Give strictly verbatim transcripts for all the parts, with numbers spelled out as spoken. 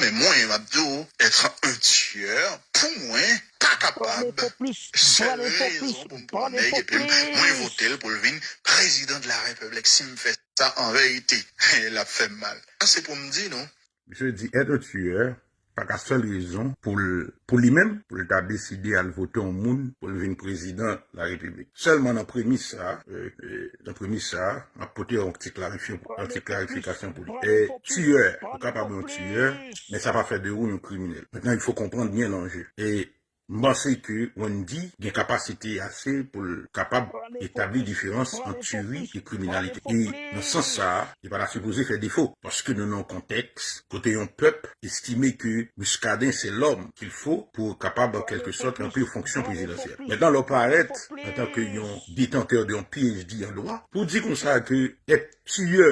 Men mwen, m ap di w, être un tueur, pou mwen, pa kapab. Sèl rezon pou m pran nèg epi m, mwen vote l pou l vin prezidan de la repiblik. Si m fè sa, an verite, l ap fè m mal. Sa se pou m di nou. Misye di être un tueur pa ka sèl rezon pou l, pou li menm, pou l ta deside al vote yon moun pou l vin prezidan la repiblik. Sèlman nan premis sa, euh, euh, nan premis sa, m ap pote yon ti klarifye-, yon ti klarifikasyon pou li. E tiyè, ou kapab yon tiyè, men sa pa fè de ou yon kriminèl. Maintenant, il faut comprendre bien l'enjeu. E m panse ke Wendy gen kapasite ase pou l kapab etabli diferans ant tiyè e kriminalite. E nan sans sa a, li pa ta sipoze fè defo, paske nou nan yon kontèks kote yon pèp estime ke Muscadin se l'homme qu'il faut pou kapab, an kèlke sòt, ranpli fonksyon prezidansyèl. Mentnan, lè w parèt antanke yon detantè de yon P H D an dwa, pou di konsa ke èt tiyè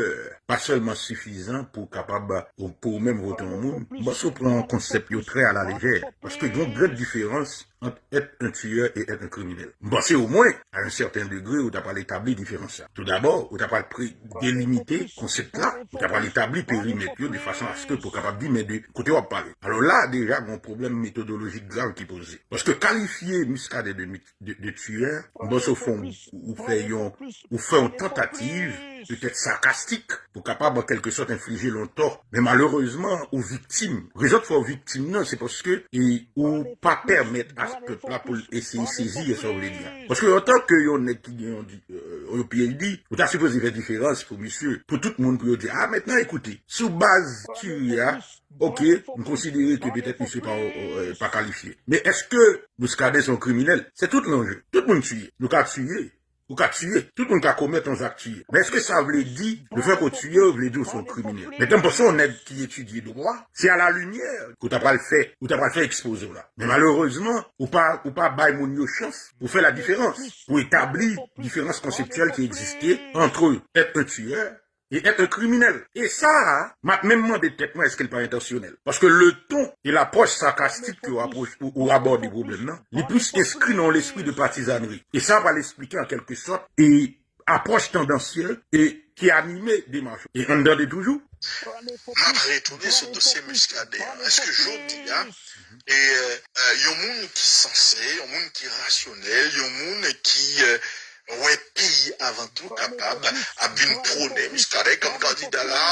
pa sèlman sifizan pou kapab, pou ou menm vote yon moun, m panse w pran konsèp yo trè a la lejè, paske gen yon gran diferans ant être un tueur et être un criminel. M panse omwen, à un certain degré, ou ta pral etabli diferans sa. Toudabò, ou ta pral pre-, delimite konsèp la, ou ta pral etabli perimèt yo de fason aske pou kapab di, men de kote w ap pale. Alò la, deja, gen yon pwoblèm metodolojik grav ki poze. Paske kalifye Muscadin de, de, de tiyè, m panse w fè yon, ou fè yon, ou fè yon tantativ, petèt sakastik, pou kapab, an kèlke sòt, enflije l yon tò. Men malerezman, ou viktim. Rezon k fè w viktim nan, se paske, e, ou pa pèmèt a pèp la pou l eseye sezi sa w vle di a. Paske antanke yon nèg ki gen yon di-, euh, yon P H D, ou ta sipoze fè diferans pou misye, pou tout moun, pou yo di, a, mentnan, ekoute, sou baz tiyè a, oke, m konsidere ke petèt misye pa, euh, pa kalifye. Men èske Muscadin se yon kriminèl? Se tout lanje. Tout moun tiye. Nou ka tiye. Ou ka tiye. Tout moun ka komèt yon zak tiye. Men èske sa vle di, lefètke w tiye, vle di w se yon kriminèl? Mentnan, m panse yon nèg ki etidye dwa, se a la limyè ke w ta pral fè, ou ta pral fè ekspoze w la. Men malerezman, ou pa, ou pa bay moun yo chans pou fè la diferans, pou etabli diferans konseptyèl ki egziste ant être un tueur et être un criminel. E sa a, m ap menm mande tèt mwen èske l pa entansyonèl. Paske le ton e lapwòch sakastik ke w apwoch-, ou, ou abòde pwoblèm nan, li plis enskri nan yon lespri de patizanri. E sa pral esplike an kèlke sòt e apwòch tandansyèl e ki anime demach ou. E ann tande toujou. M ap retounen sou dosye Muscadin an. Èske jodi a, e, euh, euh, yon moun ki sanse, yon moun ki rasyonèl, yon moun ki, euh, wè peyi avan tou kapab ap vin pwone Muscadin kòm kandida la,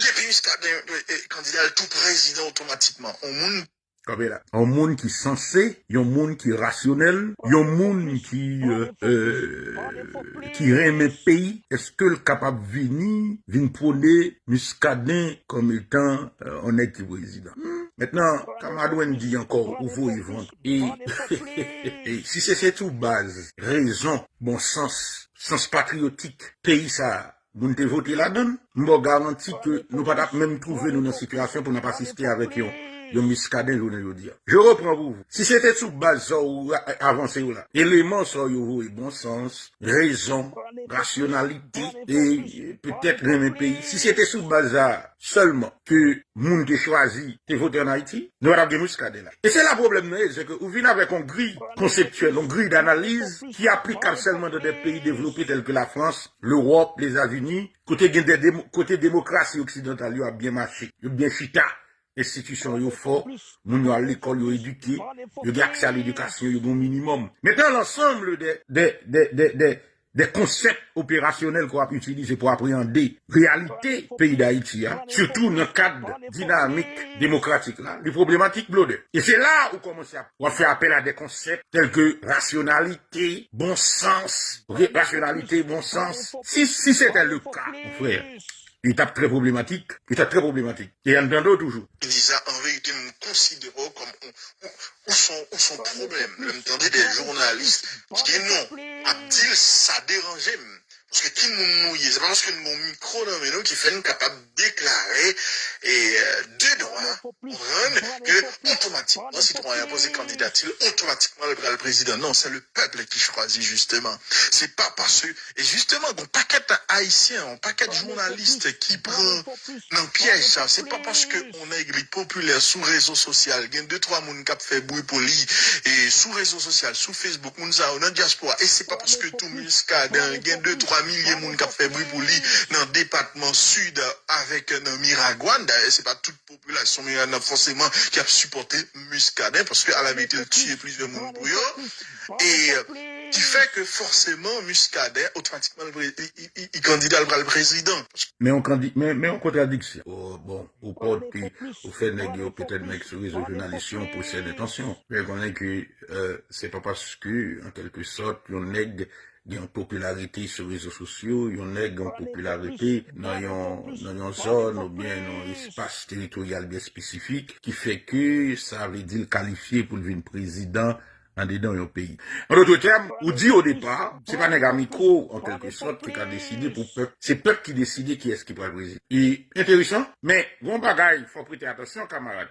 depi Muscadin, euh, euh, kandida l tou prezidan otomatikman. Yon moun Kanpe la. Yon moun ki sanse, yon moun ki rasyonèl, yon moun ki, euh, euh, ki renmen peyi, èske l kapab vini, vin pwone Muscadin kòm etan, euh, yon nèg ki prezidan? Hmm. Mentnan, kamarad Wendy ankò, ou voye vant. E, e si se, se sou baz rezon, bon sans, sans patriyotik peyi sa a, moun te vote ladan l, m ba w garanti ke nou pa t ap menm twouve nou nan sitiyasyon pou n ap asiste avèk yon, yon Muscadin jounen jodi a. Je reprends pour vous. Si se te sou baz sa w a-, avanse yo la, eleman sa yo voye, bon sans, rezon, rasyonalite, e petèt renmen peyi, si se te sou baz sa a sèlman ke moun te chwazi te vote ann Ayiti, nou pa t ap gen Muscadin la. E se la pwoblèm nan ye, se ke ou vin avèk yon griy konseptyèl, yon griy danaliz ki aplikab sèlman nan de peyi devlope tèl ke Lafrans, Lewòp, Lezazini, kote gen de demo-, kote demokrasi oksidantal yo ap byen mache, yo byen chita, enstitisyon yo fò, moun yo al lekòl, yo edike, yo gen aksè a ledikasyon, yo gen yon minimòm. Mentnan, lansanm de, de, de, de, de de konsèp operasyonèl ke w ap itilize pou apreyande reyalite peyi Dayiti a, sitou nan kad dinamik demokratik la, li pwoblematik, blodè. E se la ou kòmanse ap, w ap fè apèl a de konsèp tèl ke rasyonalite, bon sans, oke, rasyonalite, bon sans. Si, si se te le ka, mon frè, li t ap trè pwoblematik, li t ap trè pwoblematik. E ann tande w toujou. Li di sa, an verite, m konsidere w kòm yon, yon, ou s on, ou s on pwoblèm. Lè m tande de jounalis ki gen non ap di l, sa deranje m. Paske ki moun nou ye? Se pa paske n gen yon mikwo nan men nou ki fè n kapab deklare e, euh, de dwa, konprann, ke otomatikman otomatikman, sitwayen an poze kandidati l, otomatikman, l pral prezidan. Non, se le pèp ki chwazi, jisteman. Se pa paske, e jisteman, gon pakèt Ayisyen, yon pakèt jounalis ki pran nan pyèj sa. Se pa paske yon nèg li popilè sou rezo sosyal, gen de twa moun k ap fè bri pou li, e sou rezo sosyal, sou Facebook, moun sa yo nan dyaspora, e se pa paske tou Muscadin, gen de twa milye moun k ap fè bri pou li nan depatman Sid avèk nan Miragwàn. Dayè, se pa tout popilasyon Miragwàn fòseman ki ap sipòte Muscadin, paske a la verite, l tiye plizyè moun pou yo. E ki fè ke fòseman Muscadin, otomatikman, l pre- i- i- i- i kandida, l pral prezidan. Men yon kandi- men men yon kontradiksyon. O, bon, ou pòte, ou fè nèg yo, petèt nèg sou rezo jounalis yo, yon pwosè dentansyon. Men konnen ke, euh, se pa paske, an kèlke sòt, yon nèg gen yon popilarite sou rezo sosyo, yon nèg gen yon popilarite nan yon, nan yon zòn oubyen nan yon espas teritoryal byen espesifik, ki fè ke sa vle di l kalifye pou l vin prezidan andedan yon peyi. An dòt tèm, ou di o depa, se pa nèg a mikwo, an kèlke sòt, ki ka deside pou pèp. Se pèp ki deside kiyès ki pral prezidan. E enteresan, men gon bagay, fò prete atansyon, kamarad.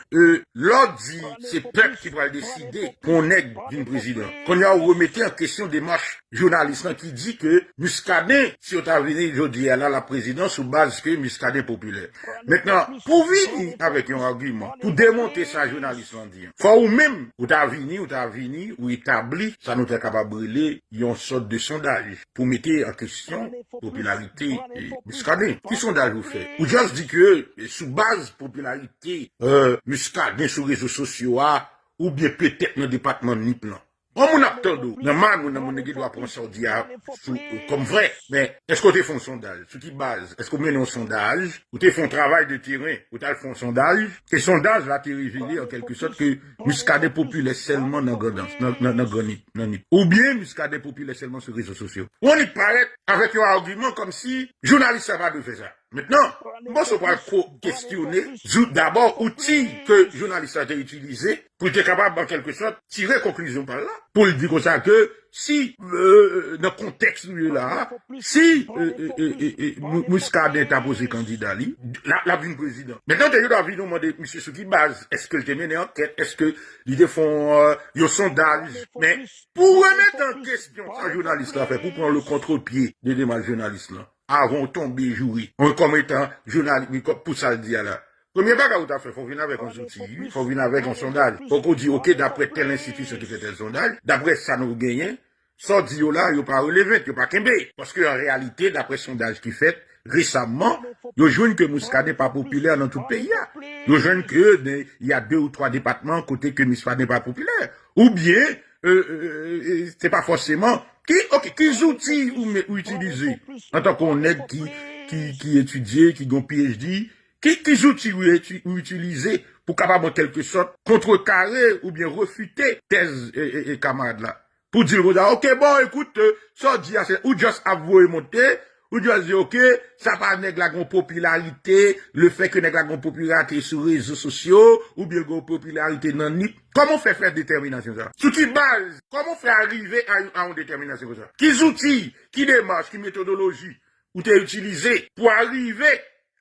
E lè w di se pèp ki pral deside pou yon nèg vin prezidan, kounye a w remete an kesyon demach jounalis lan ki di ke Muscadin, si yo ta vini jodi a la, l ap prezidan sou baz ke Muscadin popilè. Mentnan, pou vini avèk yon agiman, pou demonte sa jounalis lan di an, fò ou menm, ou ta vini, ou ta vini, ou etabli sa nou ta kapab rele yon sòt de sondaj pou mete an kesyon popilarite e Muscadin. Ki sondaj ou fè? Ou just di ke, e, sou baz popilarite, euh, Muscadin sou rezo sosyo a, oubyen petèt nan depatman Nip lan. Yon moun ap tande w, nan Manou, nan moun gen dwa pran sa w di a sou, kòm vrè. Men, èske w te fè yon sondaj? Sou ki baz? Èske w mennen yon sondaj? Ou te fè yon travay de teren? Ou t al fè yon sondaj? E sondaj la te revele, an kèlke sòt, ke Muscadin popilè sèlman nan Grandans, nan, nan, nan Gran Nip, nan Nip. Oubyen Muscadin popilè sèlman sou rezo sosyo. Ou annik parèt avèk yon agiman kòmsi jounalis la pa dwe fè sa. Mentnan, m panse w pral ko- kestyone, zou- dabò, outi ke jounalis la te itilize pou l te kapab, an kèlke sòt, tire konklizyon pa l la, pou l di konsa ke si, euh, nan kontèks nou ye la a, si, euh, euh, euh, euh, euh, Mou- Muscadin ta poze kandida li, l a- l ap vin prezidan. Mentnan, te yo ta vin nou mande misye sou ki baz, èske l te mennen ankèt, èske li te fè yon, euh, yon sondaj. Men, pou remete an kesyon sa jounalis la fè, pou pran le kontrepye de demach jounalis lan, avan w tonbe joure. Mwen kòm etan jounalis, wi, kòm pou sa l di a la. Premye bagay ou ta fè, fò w vin avèk yon zouti, wi, fò w vin avèk yon sondaj. Fòk ou di, oke, daprè tèl enstitisyon ki fè tèl sondaj, daprè sa nou genyen, sa w di yo la, yo pa releve, yo pa kenbe. Paske an reyalite, daprè sondaj ki fèt resaman, yo jwenn ke Muscadin pa popilè nan tout peyi a. Yo jwenn ke de- y a de ou twa depatman kote ke Muscadin pa popilè. Oubyen, euh, euh, euh, se pa fòseman. Ki, oke, ki zouti ou, me- ou itilize antanke yon nèg ki, ki, ki etidye, ki gen yon P H D? Ki, ki zouti ou, eti- ou itilize pou kapab, an kèlke sòt, kontrekare oubyen refite tèz, e, e, e, kamarad la? Pou di l konsa, oke, bon, ekout, euh, sa w di a, se, ou just ap voye monte, ou just di, oke, sa pa nèg la gen yon popilarite, le fè ke nèg la gen yon popilarite sou rezo sosyo, oubyen gen yon popilarite nan Nip. Kòman w fè fè detèminasyon sa? Sou ki baz? Kòman w fè arive a, a yon detèminasyon konsa? Ki zouti, ki demach, ki metodoloji ou te itilize pou arive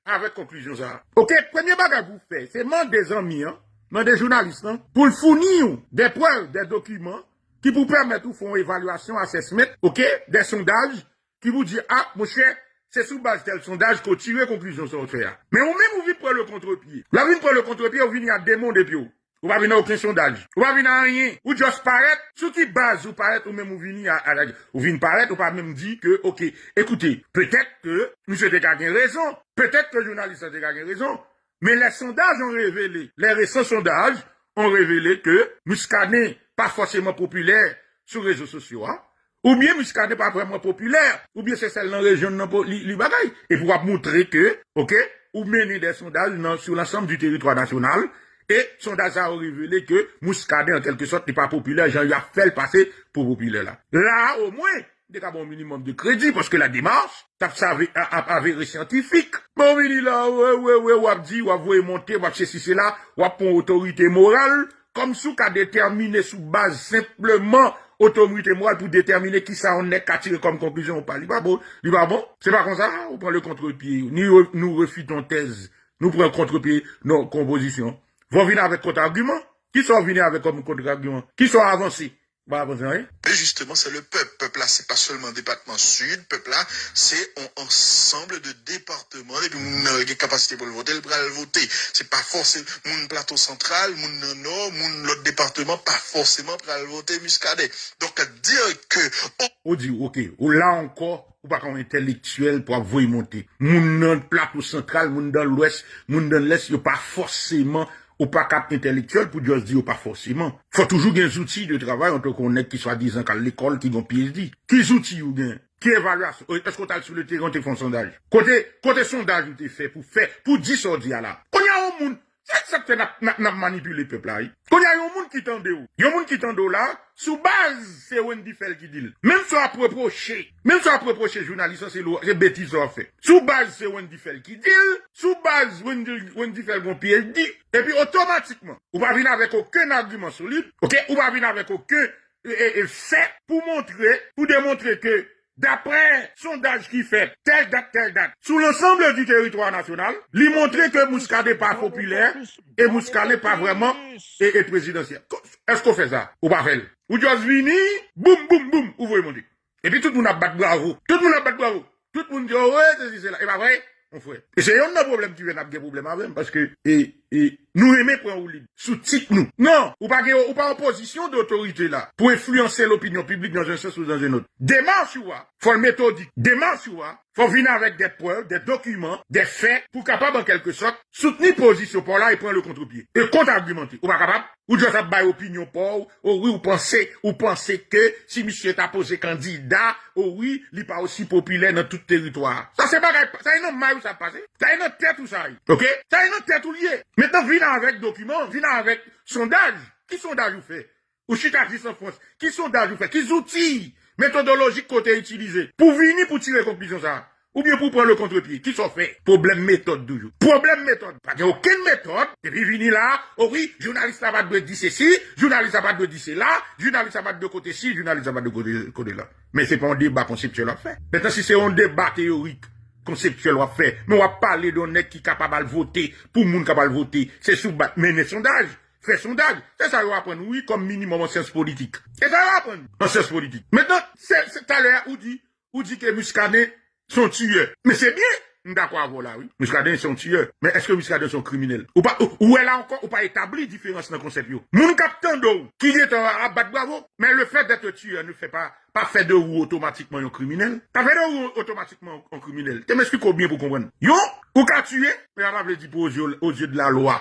avèk konklizyon sa a? Oke, premye bagay pou w fè, se mande zanmi an, mande jounalis lan, pou l founi w de prèv, de dokiman ki pou pèmèt ou fè yon evalyasyon, asèsman, oke, de sondaj, ki pou di, a, monchè, se sou baz tèl sondaj ke w tire konklizyon sa w fè a. Men ou menm, ou vin pran le kontrepye. Lè w vin pran le kontrepye, ou vini a de moun epi w. Ou pa vin a okenn sondaj. Ou pa vin a anyen. Ou just parèt. Sou ki baz ou parèt, ou menm ou vini a, a, ou vin parèt, ou pa menm di ke, oke, ekoute, petèt ke misye te ka gen rezon. Petèt ke jounalis la te ka gen rezon. Men lè sondaj an revele, lè resan sondaj an revele ke Muscadin pa fòseman popilè sou rezo sosyo a, oubyen Muscadin pa vrèman popilè, oubyen se sèl nan rejyon nan po- li, li bagay. Epi w ap montre ke, oke, ou mennen de sondaj nan, sur l'ensemble du territoire national, e sondaj sa yo revele ke Muscadin, an kèlke sòt, li pa popilè, jan y ap fè l pase pou popilè la. La, omwen, m te ka ba w yon minimòm de kredi, paske la demach t ap save- a- ap avere syantifik. Men w vini la, wè, wè, wè, w ap di, w ap voye monte, w ap sesi sela, w ap pran otorite moral, kòmsi w ka detèmine sou baz senpleman otorite moral pou detèmine kisa yon nèg ka tire kòm konklizyon ou pa. Li pa bon, li pa bon. Se pa konsa, ou pran le kontrepye, ni re- nou refite yon tèz, nou pran kontrepye nan konpozisyon. Fò w vin avèk kont agiman. Kisa w vini avèk kòm kontragiman? Kisa w avanse? Ou pa avanse anyen. Men jisteman, se le pèp. Pèp la, se pa sèlman depatman Sid. Pèp la, se yon ansanm de depatman. Depi moun nan gen kapasite pou l vote, l pral vote. Se pa fòse moun Plato Santral, moun nan Nò, moun lòt depatman, pa fòseman pral vote Muscadin. Donk, dire ke Ou di, oke, ou la ankò, ou pa ka yon entèlektyèl pou ap voye monte. Moun nan Plato Santral, moun nan Lwès, moun nan Lès, yo pa fòseman, ou pa ka ap entèlektyèl pou just di yo pa fòseman. Fò toujou gen zouti de travay antanke yon nèg ki swadizan k al lekòl, ki gen P H D. Ki zouti ou gen? Ki evalyasyon? Èske w t al sou le teren, w te fè yon sondaj? Kote, kote sondaj ou te fè pou fè, pou di sa w di a la? Kounye a yon moun, se sa k fè n ap, n ap, n ap manipile pèp la, wi. Kounye a yon moun ki tande w, yon moun ki tande w la, sou baz se Wendy Phèl ki di l. Menm sa w ap repwoche, menm sa w ap repwoche jounalis lan, se lo, se betiz sa w ap fè. Sou baz se Wendy Phèl ki di l, sou baz Wendy, Wendy Phèl gon P H D, epi otomatikman, ou pa vin avèk okenn agiman solid, oke? Ou pa vin avèk okenn e, e, e fè pou montre, pou demontre ke daprè sondaj ki fèt, tèl dat, tèl dat, sou l'ensemble du territoire national, li montre ke Muscadin pa popilè e Muscadin pa vrèman e, e prezidansyèl. Èske w fè sa? Ou pa fè l. Ou just vini, boum, boum, boum, ou voye monte. Epi tout moun ap bat bravo. Tout moun ap bat bravo. Tout moun di, oh, wi, sesi, sela. E pa vre? Mon frè. E se yonn nan pwoblèm ki fè n ap gen pwoblèm avè m, paske e, e, nou renmen pran woulib sou tit nou. Non, ou pa gen, ou pa an pozisyon dotorite la pou enfliyanse lopinyon piblik dans un sens ou dans un autre. Demach ou a, fò l metodik. Demach ou a, fò vin avèk de prèv, de dokiman, de fè, pou kapab, an kèlke sòt, soutni pozisyon pa w la e pran le kontrepye. E kont-agimante. Ou pa kapab? Ou just ap bay opinyon pa w, o wi, ou panse, ou panse ke si misye ta poze kandida, o wi, li pa osi popilè nan tout teritwa a. Sa se bagay, sa e nan may ou sa ap pase. Sa e nan tèt ou sa ye. Oke? Sa e nan tèt ou l ye. Mentnan vin avèk dokiman, vin avèk sondaj. Ki sondaj ou fè? Ou chita jis an Frans. Ki sondaj ou fè? Ki zouti metodolojik ke w te itilize pou vini pou tire konklizyon sa a? Oubyen pou pran le kontrepye? Kisa w fè? Pwoblèm metòd toujou. Pwoblèm metòd. Pa gen okenn metòd. Depi vini la, o wi, jounalis la pa t dwe di sesi, jounalis la pa t dwe di sela, jounalis la pa t dwe kote si, jounalis la pa t dwe kote, kote la. Men se pa yon deba konseptyèl w ap fè. Mentnan, si se yon deba teyorik, konseptyèl w ap fè, men w ap pale de yon nèg ki kapab al vote, pou moun k ap al vote, se sou baz, mennen sondaj, fè sondaj. Se sa yo aprann ou, wi, kòm minimòm an syans politik. Se sa yo aprann an syans politik. Mentnan, se, se talè a ou di, ou di ke Muscadin se yon tiyè. Men se byen, m dakò avè w la, wi. Muscadin se yon tiyè. Men èske Muscadin se yon kriminèl? Ou pa, ou, ou wè la ankò, ou pa etabli diferans nan konsèp yo. Moun k ap tande w, ki gentan ap bat bravo, men le fait d'être tueur ne fait pas, pa fè de ou otomatikman yon kriminèl. Pa fè de ou otomatikman yon kriminèl. Te m esplike w byen pou w konprann. Yon, ou ka tiye, men sa pa vle di pou aux yeux, aux yeux de la loi,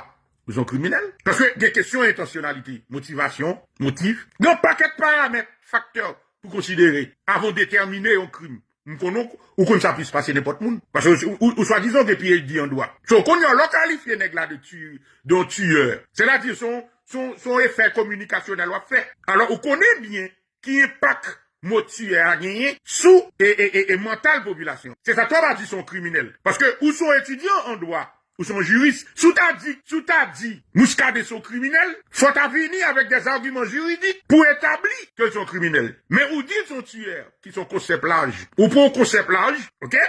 ou se yon kriminèl. Paske gen kesyon entansyonalite, motivasyon, motif. Gen yon pakèt paramèt, faktè pou konsidere avan w detèmine yon krim. M konnen w, ou konn sa plis pase nenpòt moun. Paske ou, ou, ou swadizan w gen P H D an dwa. So, kounye a, lè w kalifye nèg la de ti-, de yon tiyè, sètadi se yon, se yon, se yon efè kominikasyonèl w ap fè. Alò, ou konnen byen ki enpak mo tiyè a genyen sou e, e, e, e mantal popilasyon. Se sa k fè w pa di se yon kriminèl. Paske ou se yon etidyan an dwa, ou se yon jiris. Si w ta di, si w ta di Muscadin se yon kriminèl, fò w ta vini avèk dèzagiman jiridik pou etabli ke l se yon kriminèl. Men ou di l se yon tiyè, ki se yon konsèp laj. Ou pran yon konsèp laj, oke?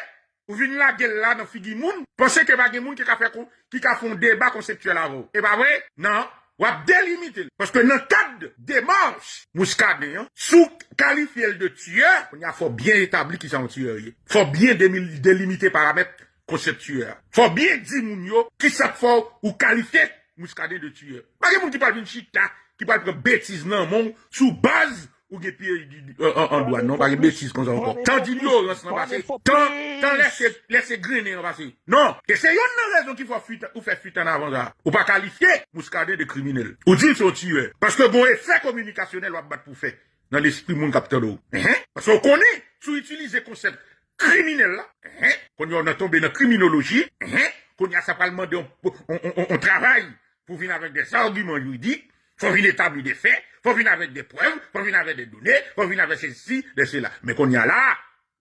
Ou vin lage l la nan figi moun, panse ke pa gen moun ki ka fè kon, ki ka fè yon deba konseptyèl avè w. E pa vre? Non. W ap delimite l. Paske nan kad demach Muscadin an, si w kalifye l de tiyè, kounye a fò w byen etabli kisa yon tiyè ye. Fò w byen demi-, delimite paramèt konsèp tiyè a. Fò w byen di moun yo kisa k fè w kalifye Muscadin de tiyè. Pa gen moun ki pral vin chita, ki pral pran betiz nan men w sou baz ou gen P H D an, an, an dwa. Non, pa gen betiz konsa ankò. Tan dinyorans lan pase. Tan, tan lèse, lèse grennen an pase. Non. E se yonn nan rezon ki fè w fè, ou fè fwit an avan sa. Ou pa kalifye Muscadin de kriminèl. Ou di l se yon tiyè. Paske gon efè kominikasyonèl w ap bat pou fè nan lespri moun k ap tande w. Enhen. Paske w konnen, si w itilize konsèp kriminèl la, enhen, kounye a w nan tonbe nan kriminoloji, enhen, kounye a sa pral mande yon, yon, yon, yon, yon travay pou vin avèk dèzagiman jiridik, fò vin etabli de fè, fò vin avèk de prèv, fò vin avèk de done, fò vin avèk sesi, de sela. Men kounye a la,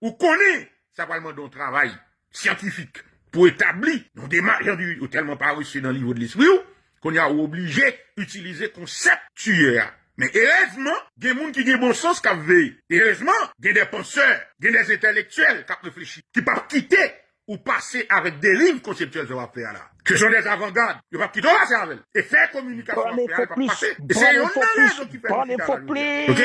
ou konnen sa pral mande yon travay syantifik pou etabli yon demach, jan di, ou tèlman parese nan nivo de lespri w, kounye a ou oblije itilize konsèp tiyè a. Men erezman, gen moun ki gen bon sans k ap veye. Erezman, gen de pansè, gen de entèlektyèl k ap reflechi, ki p ap kite ou pase avèk deriv konseptyèl sa w ap fè a la. Ce sont des avant-gardes. Yo p ap kite w pase avè l. E fè kominikasyon w ap fè a, l p ap pase. E se youn nan rezon ki fè nou chita la jodi a. Ok?